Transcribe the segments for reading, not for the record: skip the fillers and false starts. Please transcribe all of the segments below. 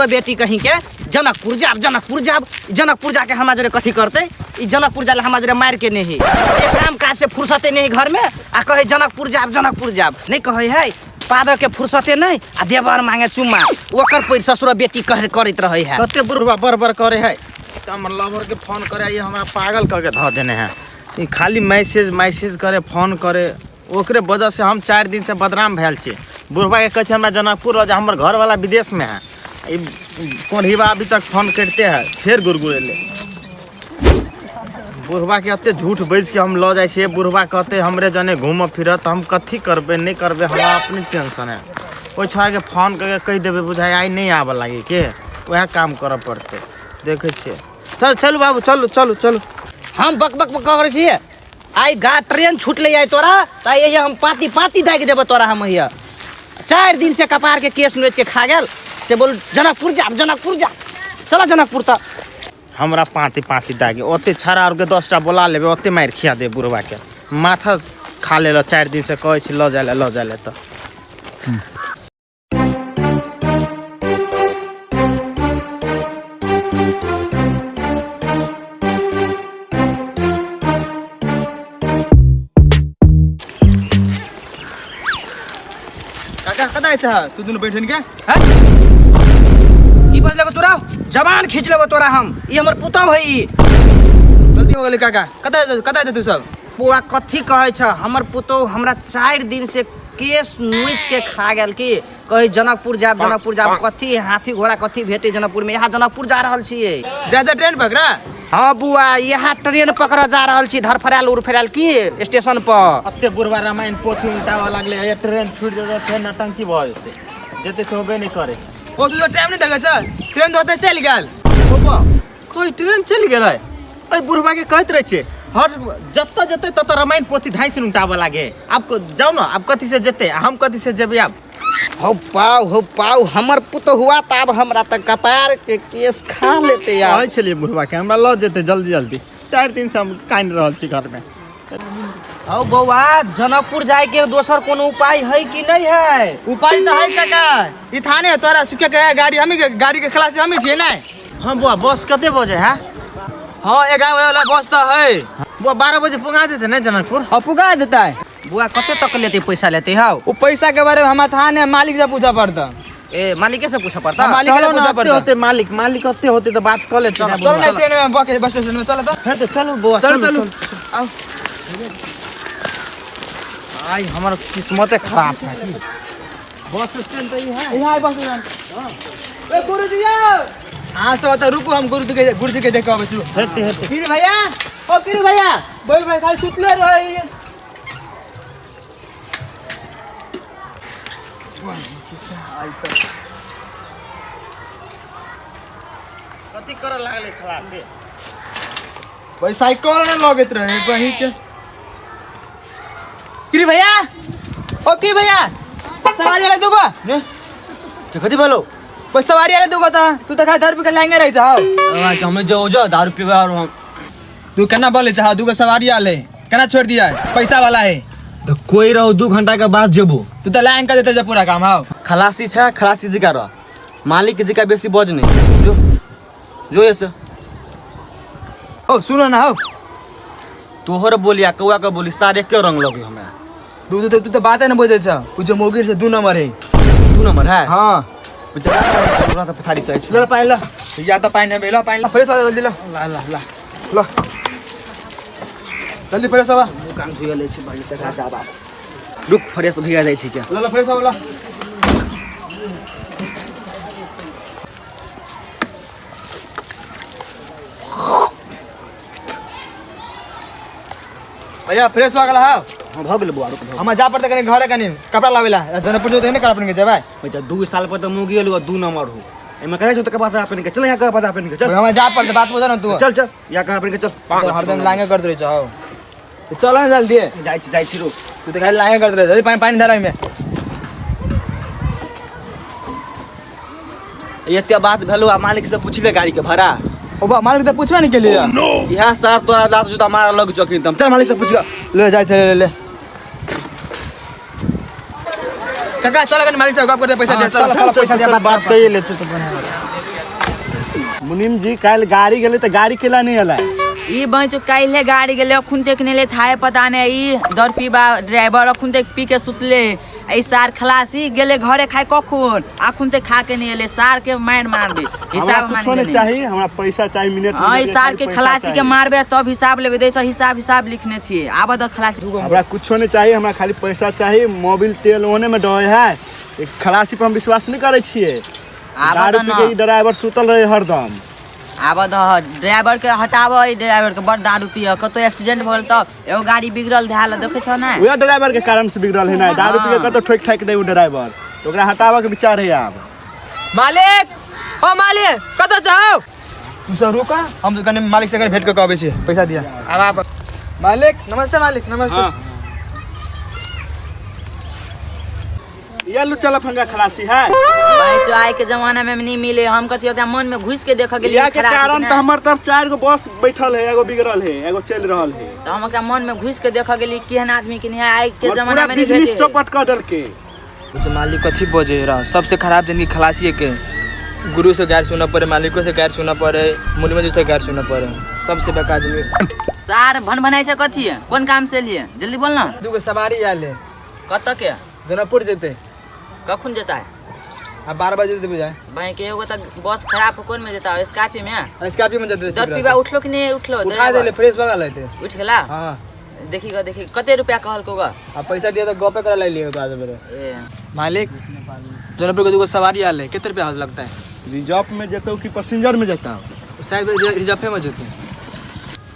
ससुर बेटी कहीं के जनकपुर जाब, जनकपुर जाब। जनकपुर जाके हमरा जोरे कथी करते? ई जनकपुर जाले हमरा जोरे मार के नहीं, एक काम काज से फुर्सते नहीं घर में, आ कहे जनकपुर जाब, जनकपुर जाब। नहीं कहे है पादर के फुर्सते नहीं, आ देवर मांगे चुम्मा, ओकर पैर ससुर बेटी कह करैत रहे है। कते बुढ़वा बर बर करे है त हमर लवर के फोन करे, ये हमरा पागल कह के धऽ देने है। ई खाली मैसेज मैसेज करे, फोन करे, ओकरे वजह से हम 4 दिन से बदनाम भेल छी। बुढ़वा के कहै छै हमरा जनकपुर रह जा, हमर घरवाला विदेश में है। ई कोढ़ीबा अभी तक फोन करते है, फेर गुड़गुड़ेले। बुढ़वा के एते झूठ बाजि के हम लऽ जाइ छियै, बुढ़वा कहते हमरे जने घूमऽ फिरऽ, तऽ हम कथी करबै नहि करबै, हमरा अपने टेंशन है। ओहि छोड़ाके फोन कऽ के कहि देबै, बुझाइ आइ नहि आबऽ लागे के, वएह काम करऽ पड़तै। देखै छियै, चल चलू बाबू, चलू चलू चलू। हम बक बक बक करै छियै, आइ गा ट्रेन छूटलै आइ तोरा, तऽ यही हम पाती पाती दागि देबो तोरा। हम हैया 4 दिन से कपार के केस नोच के खा गेल, से बोल जनकपुर जाब, जनकपुर जाब, चलो जनकपुर। तऽ हमरा पाती पाती दागे, ओते छाड़ा आरके 10टा बोला लेबै, ओते मारि खिया दे बुढ़वा के, माथा खा लेलक। 4 दिन से कहै छी लऽ जाय लए, लऽ जाय लए। तऽ काका कतऽ छै तू दुनू बैठन के? हैं? की बजलको तोरा? जबान खींच लेबो तोरा हम। ई हमर पुतहु है ई। गलती हो गेलै काका। कतऽ कतऽ छै तू सब? बौआ कथी कहै छ, हमर पुतहु हमरा 4 दिन से केस नोच के खा गेल की कहै जनकपुर जाब, जनकपुर जाब। कथी हाथी घोड़ा कथी भेटै जनकपुर में? यहाँ जनकपुर जा रहल छियै। जा जा ट्रेन पकड़ा। हाँ बुआ, यहाँ ट्रेन पकड़ जा रहल छी, धरफड़ायल उड़फड़ायल की स्टेशन पर। अते बुढ़वा रामायण पोथी उल्टाबऽ लागलै, ये ट्रेन छूटि जेतै, फेर नौटंकी भऽ जेतै, जेतै से होबे नहि करे। ओ तू तो टाइम नहीं देखै छ, ट्रेन तो ओतऽ चलि गेल। पापा कोई ट्रेन चलि गेलै? एहि बुढ़वा के कहैत रहै छियै, हर जतऽ जेतै ततऽ रामायण पोथी धाँसि उल्टाबऽ लागे। आब जाउ ने, आब कथी से जेतै, आ हम कथी से जेबै आब? हो पाउ, हो पाउ, हमर पुतहुआ तऽ आब हमरा तऽ कपार के केस खा लेतै यार। कहै छलियै बुढ़वा के हमरा लऽ जेतै जल्दी जल्दी, 4 दिन से हम कानि रहल छी घर में। हौ बौआ, जनकपुर जाय के दोसर कोनो उपाय है कि नहीं है? उपाय तऽ है काका, ई थाने तोरा सुखे के गाड़ी, हमी के गाड़ी के खलासी हमी छियै ने। हाँ बुआ, बस कते बजे है? हाँ 11 बजे वाला बस तऽ है। बुआ 12 बजे पुगा देते ने जनकपुर? हाँ पुगा देतै। बुआ कते तक लेते, पैसा लेते? हौ ओ पैसा के बारे में हमरा थाने मालिक से पूछऽ पड़तै। ए मालिके से पूछऽ पड़तै? हाँ, मालिक से चलो ना, पूछऽ ओते पड़तै। होते मालिक, मालिक ओते होते तऽ बात कऽ लेते। चलो ना स्टैंड में, बस बस स्टेशन में चलो तो। हे तो चलू बौआ, चलो, चलू, चलू। चलू। आउ। आइ हमर किस्मते खराब है। बस स्टैंड तऽ ई है। यहाँ बस स्टैंड। ए गुरुजी यौ, अहाँ सब ओतऽ रुकू, हम गुरुजी के देख के अबै छी। हेतै हेतै। गिरी भैया, ओ गिरी भैया, बोल भाई खाली सुतले रहै। कथी करऽ लागलै खलासी? भाई साइकिल ने लगैत रहे बही के। गिरी भैया, ओ गिरी भैया, सवारी वाला दुगो ने तो कथी बोलो? भाई सवारी वाला दुगो त तू त खाली दारू पी के लांगे रही छौ। हाँ, कि हमें जो जो दारू पीबे और हम तू केना बोले छौ? दुगो सवारी आले केना छोड़ दिया? पैसा वाला है तो कोई रहो, 2 घंटा के बाद जेबो। तू त लाइन कर देते जे पूरा काम। हां खलासी छै, खलासी जिका रह, मालिक के जिका बेसी बज नहीं, जो जो ऐसे। ओ सुनो ना, हो तोहर बोलिया कौआ के बोली सारे के रंग लगे हमरा। तू तो बात न बोले छ, उ जो मोगिर से 2 नंबर है। 2 नंबर है? हां। बेचारा तो पथारी से ल पानी ल, या त पानी न ल, पानी ल, फ्रेश हो जल्दी ल। ला ला ला ल जल्दी फ्रेश हो। मुँह कान धोए ले छी बड़ी तक जा बाप, रुक फ्रेश भैया जाइ छी क्या? ल ल फ्रेश हो ल। भैया फ्रेश हो गेल? हां हां भ गेल बौआ, रुक भऽ। हमरा जा पड़तै कनी घरे, कनी कपड़ा लाबे ला, जनकपुर जोते ने कपड़ा पहिन के जेबै। बच्चा 2 साल पर तऽ मुँह गेल 2 नंबर हो, एमे कहै छौ तऽ कपड़ा पहिन के चल, यहाँ कपड़ा पहिन के चल। हमरा जा पड़तै, बात बुझ ना तू। चल चल यहाँ कपड़ा पहिन के चल। हरदम लांगे करत रहै छौ। चल ना जल्दी। जाइ छी, जाइ छी, रुक। तू तऽ खाली लांगे करत रहै। जल्दी पानी पानी धर एहिमे। एते बात भेलो आ मालिक से पूछले गाड़ी के भाड़ा? ओ बा मालिक तऽ पूछबे नहीं केलिए। इएह सर तोरा लात जूता मारऽ लग चौकिन तम, चल मालिक से पूछ। ले जाइ छै, ले ले काका, चल कनी मालिक से गप करते, पैसा दे। चल चल पैसा दे, बात कइए लेते तऽ बढ़िया। मुनीम जी काल्हि गाड़ी गेलै तऽ गाड़ी केला नहि एलै? ई बहन काल्हि गाड़ी गेलै, अखुन तक नहि थाहे पता नहीं। ई दर पीबा ड्राइवर अखुन तक पी के सुतले। ई सार खलासी गेलै घरे खाए कखुन, अखुन तक खा के नहीं एलै। सार के मार मारबे हमरा हिसाब कुछो नहीं चाही, हमरा पैसा चाही। मिनट हाँ, ई मिनट के सार खाली के पैसा खलासी के चाही। मारबे तब हिसाब लेबे। दै हिसाब हिसाब लिखने छियै, आबऽ द खलासी। हमरा कुछो नहीं चाही, हमरा खाली पैसा चाही। मोबिल तेल ओने में डहे है, एक खलासी पर हम विश्वास नहीं करै छियै। आबऽ दारू द पी के न ई ड्राइवर सुतल रहे हरदम। आबऽ द ड्राइवर के, हटाबऽ ई ड्राइवर के, बड़ दारू पिय। कतौ एक्सीडेंट भऽ गेल तऽ एगो गाड़ी बिगड़ल धएल देखै छौ ने? वएह ड्राइवर के कारण से बिगड़ल है ना, दारू पी के कतौ ठोकि ठाकि दे उ ड्राइवर, तऽ ओकरा हटाबऽ के विचार है आब। मालिक, ओ मालिक, कतऽ जाओ तू सब? रुका, हम कनि मालिक से कनि भेंट कऽ के अबै छी। पैसा दिया। आब आब मालिक। नमस्ते मालिक, नमस्ते। ये लुच्चा लफंगा खलासी है। भाई, आइ के जमाना में नहीं मिले। हम कथी ओकरा मन में घुस के देख गेलियै इएह के खलासी कारण के तऽ हमर तब चारि गो बस बैठल है, एगो बिगड़ल है, एगो चलि रहल है। तऽ हम ओकरा मन में घुस के देख गेली, केहन आदमी के नहीं आइ के हमर जमाना पूरा में नहीं बिजनेस भेटे। चौपट कऽ देलकै। कुछ मालिक कथी बजे रहा? सबसे खराब जिंदगी खलासी के। गुरु से गारि सुनऽ पड़े, मालिको से गारि सुनऽ पड़े, मुनिमो जी से गारि सुनऽ पड़े। सबसे बेकार जिंदगी। सार भन भनाइ छै कथी है? कोन काम से लिए, जल्दी बोल ना। दूगो सवारी आयल है। कतऽ के? जनकपुर जेतै। कखन जेता है? आ 12 बजे जेतै बुझाय। भाई के एगो तऽ बस खराब हो, कोन में जेता? स्कॉर्पियो में? स्कॉर्पियो में जेतै। दर पीबा उठलो कि नहीं उठलो? उठा ड्राइवर? देले, फ्रेश भऽ गेल हेतै। उठ गेला? हाँ। देखी ग, देखी कते रुपया कहलको ग? आ पैसा दिया तऽ गपे करा लिए बाद बेरे। ए मालिक, जनकपुर के दूगो सवारी आयल है, कितने रुपया लगता है? रिजर्व में जेतौ कि पैसेंजर में जेतौ? शायद रिजर्वे में जेतै।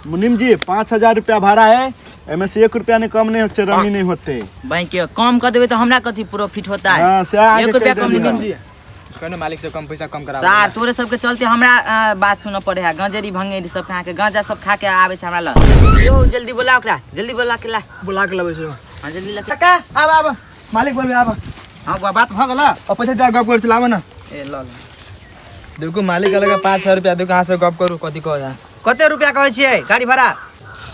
मुनीम जी, 5000 रुपया भाड़ा है, एमे से 1 रुपया नहीं कम नहीं होते, रमी नहीं होते। भाई के कम कर देबे तो हमरा कथी प्रॉफिट होता है? हाँ, से आगे एक रुपया कहि कम नहीं देलियै। करब। जी, कहने मालिक से कम पैसा कम करा। सार तोरे सबके चलते हमरा बात सुनऽ पड़े है। गंजेरी भंगेरी सब खा के, गांजा सब खा के आवे छै हमरा लग। यो जल्दी बोला ओकरा, जल्दी बोला के ला। बुला के लबै छी। हाँ, जल्दी ला। काका, आब आब, मालिक बोलबे, आब। हाँ बुआ, बात भऽ गेल? और पैसा दिया, गप कर चलाबो ना। ए ल ल। देखू, मालिक अलग 5000 रुपया देखू, कहाँ से गप करू, कथी कह जा। कते रुपया कहै छियै गाड़ी भाड़ा?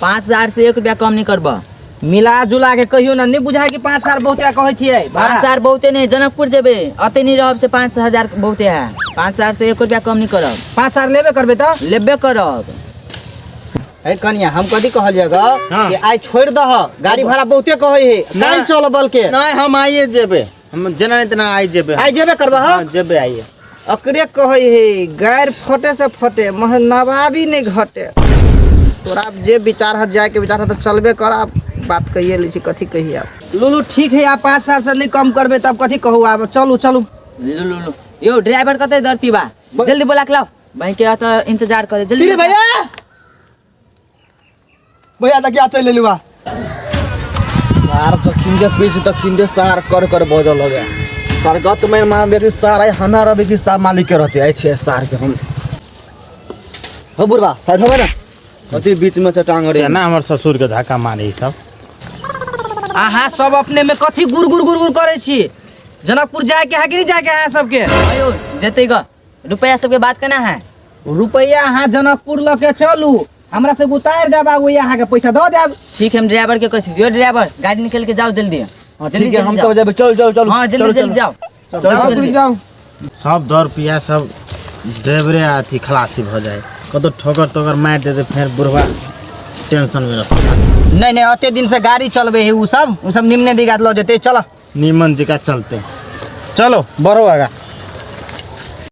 5000 से 1 रुपया कम नहीं करब। मिला जुला के कहियो ना, नहीं बुझाय कि 5000 बहुते कहै छियै पाँच भाड़ा। हजार बहुते नहीं, जनकपुर जेबे, अते नहीं रहब से 5000 बहुते है। 5000 से 1 रुपया कम नहीं करब। 5000 लेबे करबै तऽ? लेबे करब। हे कनिया, हम कथी कहलियै ग? हाँ। कि आइ छोड़ि दह, गाड़ी भाड़ा बहुते कहै है, काल्हि चल बलके। नहीं, हम आइए जेबे, हम जेना नहीं तेना आइ जेबे। आइ जेबे करबह? हाँ, जेबे आइए। अकरे कहै है गैर फटे से फटे मह नवाबी नहीं घटे। तोरा आब जे विचार है, जाए के विचार है तऽ चलबे कर। आब बात कहिए लै छी, कथी कहिए आब। लूलू ठीक है, आब 5000 से नहीं कम करबे तब कथी कहू आब। चलू चलू। लू लू लू, यो ड्राइवर कते दर पीबा, जल्दी बोला के लाओ। भाई के अतः इंतजार करे, जल्दी ठीक भैया, भैया तक क्या चल लेलुआ? सार जखिन के पीछ तखिन के सार कर कर बजल हो गया। सार गत में मारबे कि सार आई हमारा रहबे कि सार मालिक के रहते आई छे सार के हम। हो बुढ़बा, साइड होबे ना, कथी बीच में चटांग रे। ना हमर ससुर के धक्का मारे ई सब। अहाँ सब अपने में कथी गुर गुर गुर गुर करै छी? जनकपुर जाए के है कि नहीं जाए के है अहाँ सबके? अयो जेते ग, रुपया सबके बात केना है? रुपया अहाँ जनकपुर लऽ के चलू, हमरा से उतारि देब आ वही अहाँके पैसा दऽ देब। ठीक है, हम ड्राइवर के कहै छी, यो ड्राइवर गाड़ी निकल के जाओ जल्दी। हाँ, जल्दी ठीक है, हम जल्दी तो जाओ। जेबे, चल चल चल। हाँ, जल्दी जल्दी जाओ, जाओ जल्दी। जाओ। सब दर पिया सब ड्राइवरे अथी खलासी भऽ जाए, कतौ ठोकर तोकर मारि देतै, फेर बुढ़बा टेंशन में रहतै। नहीं नहीं, अते दिन से गाड़ी चलबे है उ सब, उ सब निम्ने दिगात लऽ जेतै। चल निमन जगह चलते, चलो बढ़ो आगा।